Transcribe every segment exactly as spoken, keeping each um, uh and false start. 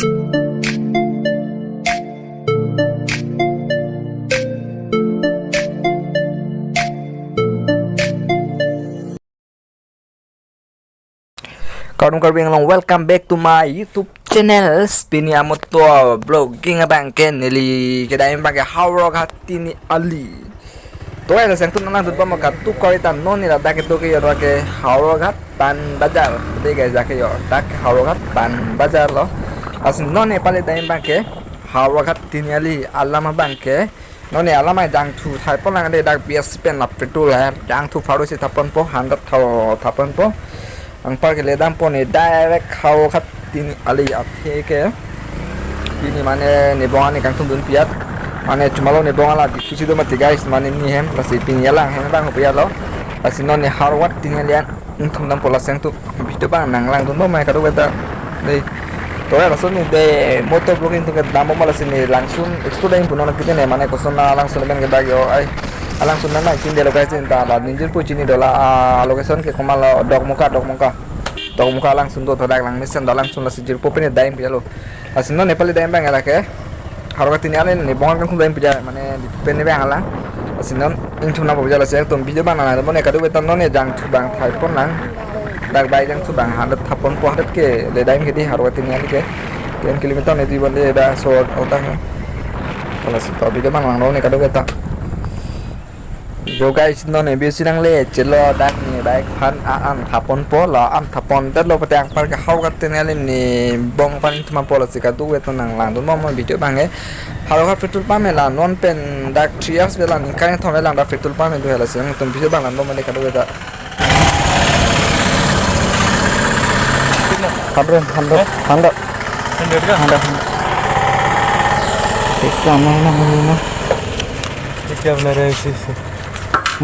Kardom Karbi Anglong, welcome back to my YouTube channel. Pini amotor vlogging abang ke neli kedai abang ke Howraghat Tiniali. To ya, lason atum nangdun pama katu kori ta non neli ladak kedo ke yo ke Howraghat Pan Bazar. Dei guys, dak ke yo, dak Howraghat Pan Bazar lo. Lasi non neli pale dai abang ke Howraghat Tiniali alam abang ke. Non neli alam ai jangthu thapon lang de, dak B S C pen la petrol hai. Jangthu pharo isi thapon po, hundred tha-, thapon po. Anpar ke ledam po neli direct Howraghat Tiniali athe ke. Pini mane nebong ani kangthum dun piat. Mane chomalo nebong ala di kusi do mati guys, mane neli hem, lasi pini alang hem abang ho piat lo. Lasi non neli Howraghat Tiniali an ingthum dampo, lason atum video abang nanglangdun bomai kadokave ta. Dei. To ya, lason neli de motor vlogging atum ke dam bomai, lasi neli langsun explore dam pu non kiti ne, mane koson alangsun pen ke dak yo ai. Alangsun nang nang chin de lo guys, chin ta la ninjir pu chini do la, ah, location ke komat lo, Dokmoka, Dokmoka. Dokmoka alangsun do, to dak langmesen do alangsun, lasi jirpo pen dam pu ya lo. Lasi non neli pale dai abang ke la ke Howraghat Tiniali, nebong kangthum dam pu ya, mane di pen abang alang. Lasi non ingthum nangpo ya, lasi atum video abang nang, mane kadokave ta non neli jangthu abang thapon lang. Dak bike jangthu abang hundred thapon po, hundred ke le dam ke di Howraghat Tiniali ke. Ten kilometer ne di bande da so ota ha. Lasi to video abang lang non neli kadokave ta. Yo guys, non neli B S C nangle chelo, dak neli bike aphan a-an thapon po, la an thapon det lo pute anpar ke Howraghat Tiniali nebong aphan ingthum po, lasi kadokave ta nanglangdun bomai video abang ke. Howraghat petrol pump la non pen dak three hours vela ningkan thom lang dak petrol pump do, lasi atum video abang lang bomai kadokave ta. Hundred, hundred, hundred. Hundred ka? Hundred, hundred. Kaisa mane na mane na. Ye kya bana raha hai isi se?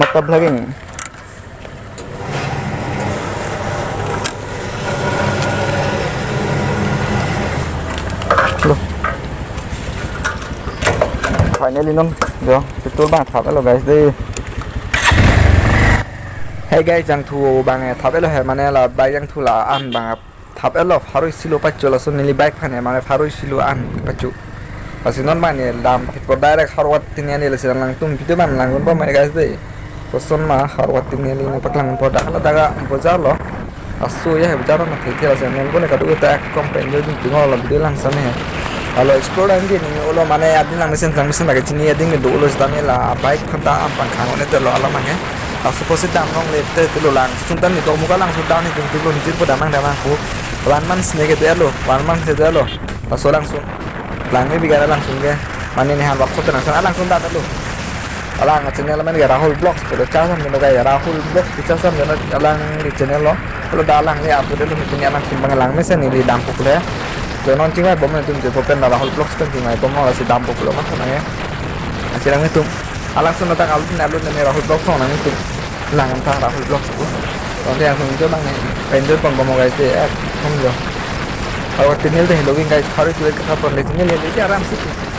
Matlab lagenge. Lo. Finally non, yo, petrol abang thap lo guys dei. Hey guys, jangthu abang thap lo he, mane la bike jangthu la an abang thap lo, pharo isi lo pacho, lason neli bike aphan mane pharo isi lo an pacho. Lasi non mane dam pit po direct Howraghat Tiniali, lasi alangtum video abang langdun bomai guys dei. Koson ma Howraghat Tiniali nangpaklang po, dak la dak bazar lo. Aso ya bazar na thek thek, lasi non bone kadokave ta ekdom pen jo ding tung lo video langsan he. Alo explore dam ke neli olo mane adin langmesen langmesen lake chini adin ke do lo, sitame la bike aphan ta an abang khang ne te lo alam anke. Laso pusi dam nangle te te lo, langsun ta neli Dokmoka langsun ta neli tung tung lo, neli jirpo dam nang dam nang pu. One month ne ke te lo, one month ne te lo. Laso langsun. Lang ne biga langsun ke. Mane neli han workshop te langsun alangsun ta te lo. Alang channel mane ke Rahul Vlogs pu lo, chasam lo guys, Rahul Vlogs pu chasam lo, alang channel lo. Lo dak alang le upload lo, neli alangsun abang langmesen neli dampo kule. Jo non chingvai bom nangtum jo pen Rahul Vlogs pen chingvai bom, lasi dampo kule ma nang ya. Lasi lang nangtum alangsun dak upload nanglo ne Rahul Vlogs nang nangtum. Lang ta Rahul Vlogs pu. Tangte alangsun jo abang ne enjoy pon bom guys dei, eh, hum jo. Howraghat Tiniali dei lo guys, pharo isi lo ke thapon le, neli le aram si.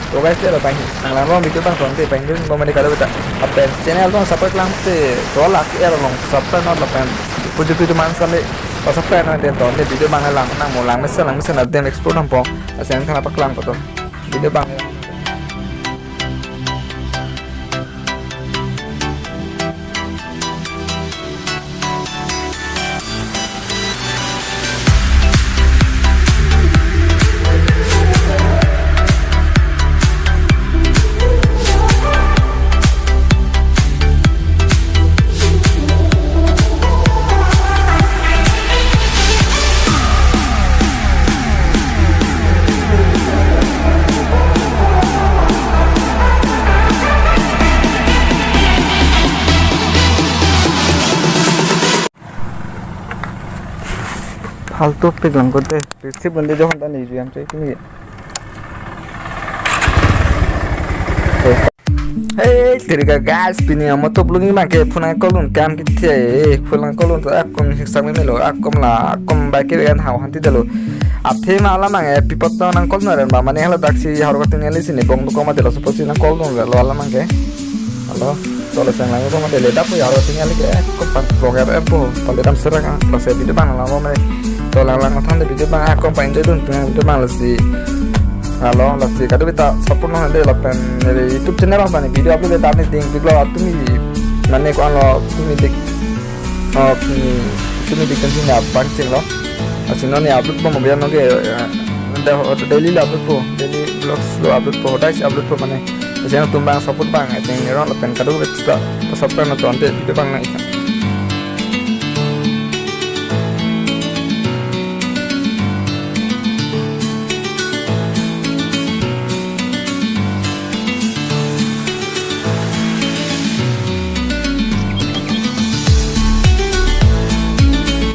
To guys, te lo abang nanglang long video abang tangte abang dun bomai kadokave ta. Lapen channel abang subscribe lang te, to lak er long subscribe non lapen puji puji man sale subscribe non te, tangte video abang lang nang mo langmesen langmesen adim explore dampo. Lasi nangtum paklang po to video abang. Faltu pik lang kote, pik si bunde jo honda ni juyam cai kini. Hey, terika guys, pini amotor vlogging abang ke phone call dun kam kiti, phone call dun ta akkom siksak meme lo, akkom la, akkom bike ke kan hau hanti dalo. Athe ma alam anke pipot ta nang call naren ba, mane hala daksi Howraghat Tiniali si nebong do koma delo, suppose nang call dun lo alam anke. Alo, solo sang lang ko mate le dap ya ro tinggal ke ko pan vlogger er po, pale dam serang ah, pas ya video abang lang mo mane. To lang lang matha de video abang ako pa-enjoy dun pen video abang lasi. Halo, lasi kadokave ta support nang de lapen neli YouTube channel abang ni video upload ta ni ding video atum ni mane ko-an lo atum ni dik. Oh, atum ni dik kan sini apa sih lo. Lasi non ni upload bom biar nongke, eh, da daily lo upload po, daily vlogs lo upload po, hodai si upload po mane. Lasi nangtum abang support abang, I think, rong lapen kadokave ta support nang tonte video abang nang ikan.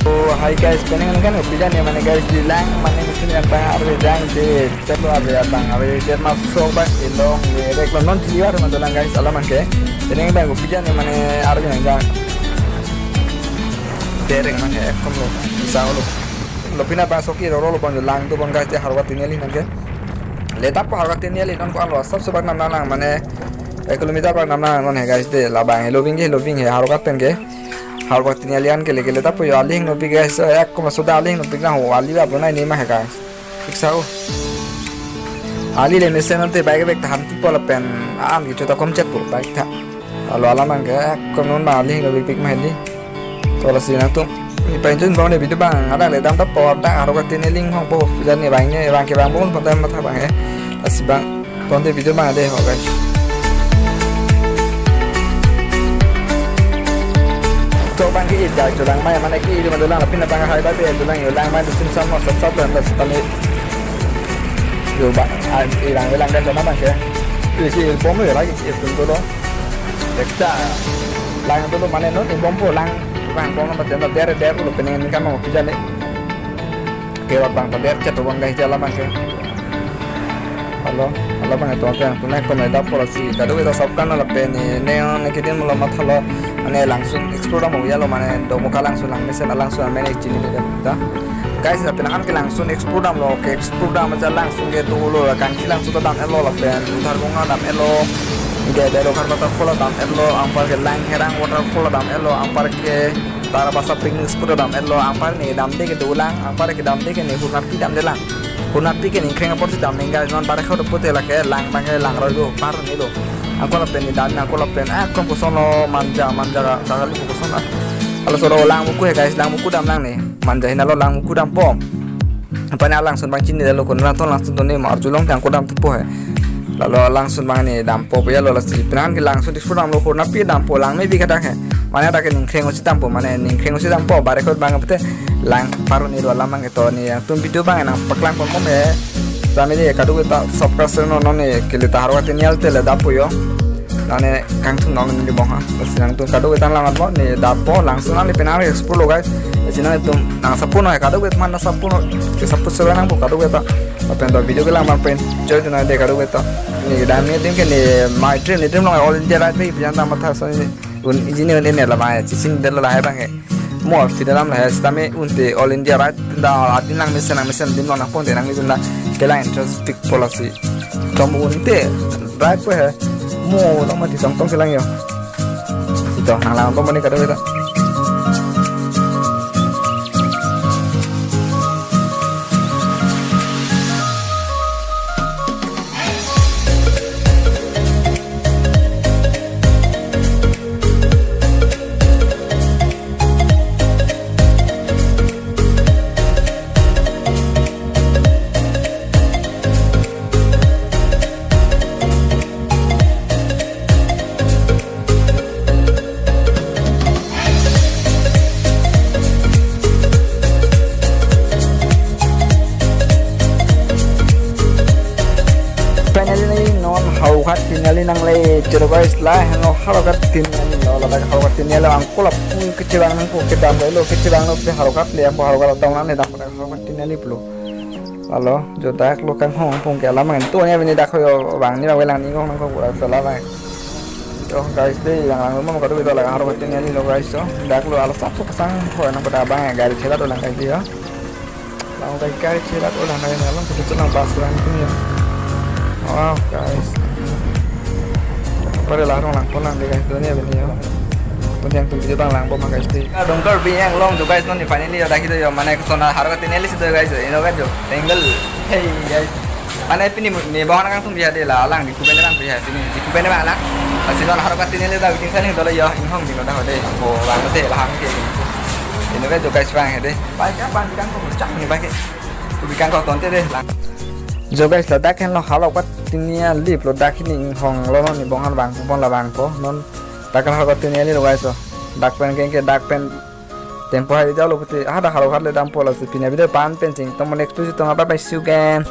Oh, hi guys, penang kan upidan ya mane guys, di lang mane mungkin yang tengah ada jang di. Chalo, ave abang, ave det masuk abang, ilong, lerek lo non chili ar ma dolang guys, alam abang ke. Ini abang, kopi jan mane arvi nang jang. Derek abang ke, ekdom lo, bisa lo. Lo pina abang soki roro lo abang lang do abang guys, de Haruka Tinali nang ke. Leta po Haruka Tinali non ko-an lo, sab sebak nam nang mane, ek kilometer bak nam nang non he guys, de labang, loving ke, loving he, Haruka pen ke. Haruka Tinali an ke leke leta po yo ali hingno pi guys, ekdom suda ali hingno pi na ho, ali ba po na ini ma he guys. Iksa o. Ali le mesen te bike bike tahan ti pola pen an ki chota kom chet po bike ta. Alo alam abang ke kom non ma ali lo big big ma heli. To lasi nangtum. Ni pa injun bang ne video abang ada le dam ta po da Haruka Tinali hong po jan ni abang ne abang ke abang bon pada matha abang he. Lasi abang tonte video abang de ho guys. To abang ke ida chulang mai mane ke ida madulang lapin abang hai ba be dulang yo lang mai dusun sam mo sat sat dan das tani. Yo ba, ah, ilang ilang guys, nama abang ke. Isi bom yo lagi, isi bom dulu. Dekta. Lang dulu mane non, bom po lang. Lang bom apa tenda der der lo penang ni kan mau kerja ni. Ke abang ta der chat abang guys, jalan abang ke. Halo, halo abang, ito ang tunai ko may dapo lasi. Kadokave ta sab kan lapen ni, ne ne kedin mo lo matha lo, mane Langsun explore dam ya lo, mane Domoka Langsun lang mesen Langsun mane chini de ta. Guys, lapen an ke Langsun explore dam lo, ke explore dam aja Langsun ke to lo, kan si Langsun ta dam-et lo lapen Utharganga dam-et lo, ke Bero Kharpata Falls dam-et lo, anpar ke Langherang Waterfall dam-et lo, anpar ke Tarabasa picnic spot dam-et lo, anpar ni damde ke dolang, anpar ke damde ke ni Hurnapi damde lang. Hurnapi ke Ningkreng apor si dam ningga non bare kho pute lake lang bang ke lang roi do par ni do. Angko lapen ni dan angko lapen, ah, kom koson lo Manja, Manja ta kali koson ah. Alo soro Langmuku he guys, Langmuku dam lang ni. Manja hina lo Langmuku dam po. Apa ni Langsun abang chini lo kon rantong Langsun to ni mar julong tang ko dam tu po he. Lalo Langsun abang ni dam po ya lo lasi. Penang ke Langsun explore dam lo Hurnapi dam po lang maybe kadang he. Mane ada ke Ningkreng osi dam po, mane Ningkreng osi dam po bare kho abang pute lang paro ni ro alam abang ke to ni nangtum video abang nang paklang pon pon he. Sami ni kadokave ta subscribe non non ni ke leta Haruka Tinali te le dapo yo. Nang ne kangthum nong ni bong ha. Lasi nangtum kadokave ta lang mo ni dapo Langsun nang ni penang explore lo guys. Lasi nangtum nang support no kadokave man nang support no. Ke support sebe nang po kadokave ta. Lapen to video ke lang man pen joy tu na de kadokave ta. Ni dam ni dim ke ni my dream ni dream long All India ride pe pi jan ta matha so ni. Un iji ni un ne la mai, chisin de la hai abang he. Mo fi dalam la hai, sitame unte All India ride da adin lang mesen lang mesen dim long nang pon de nang mesen la kelang interest pick policy. Tom unte ride ko he. Mo long ma ti tong tong kelang yo. Ito nang lang pon mani kadokave ta. Finally non Howraghat Tinali nangle choro guys, lahai no Howraghat Tinali lo, ladak Howraghat Tinali lo angko lapu kechevang nangpo kedam lo kechevang lo pe Howraghat le angko Howraghat lo tong nang le dam Howraghat Tinali pulo. Lalo jo dak lo kanghong pung ke alam ngan tu ni bini dak ho yo bang ni bang welang ni ngong nangko pura sala bang. Yo guys, de lang lang mo kadokave ta lang Howraghat Tinali lo guys, so dak lo alo sap so pasang ho nang pada abang gari chelat dolang guys yo. Lang kai kai chelat dolang kai na lang kutu lang bus lang tu yo. Oh guys. Pada larong lang pon lang de guys, dunia bini yo. Yang tum video bang lang bo ma guys de. Dongkar bi yang long jo guys, non ni finally yo dak ke do yo, mane kosona harok tineli si do guys, inutvet jo. Tangle. Hey guys. Mane pini ni bang kangtum bi ha de, la lang di kuben bang bi ha, pini di kuben bang lang. Pasi non harok tineli dak ting sani do yo, inghong di no dak de. Oh, bang de, bang ke. Inutvet jo guys, bang he de. Pai ka pan kan ko chak ni pai ke. Ku bi kan ko tonte de lang. Jo guys, ladak henlo halok pat tini alip lo, dak hini inghong lo, non ni bang han bang pon labang ko. Non dak halok tineli lo guys, so. Dak pen kengke dak pen tempo hai jalo pute. Ah, dak halok hat le dampo, lasi pini video pan pen chingthom, next video tong, bye bye, see you again.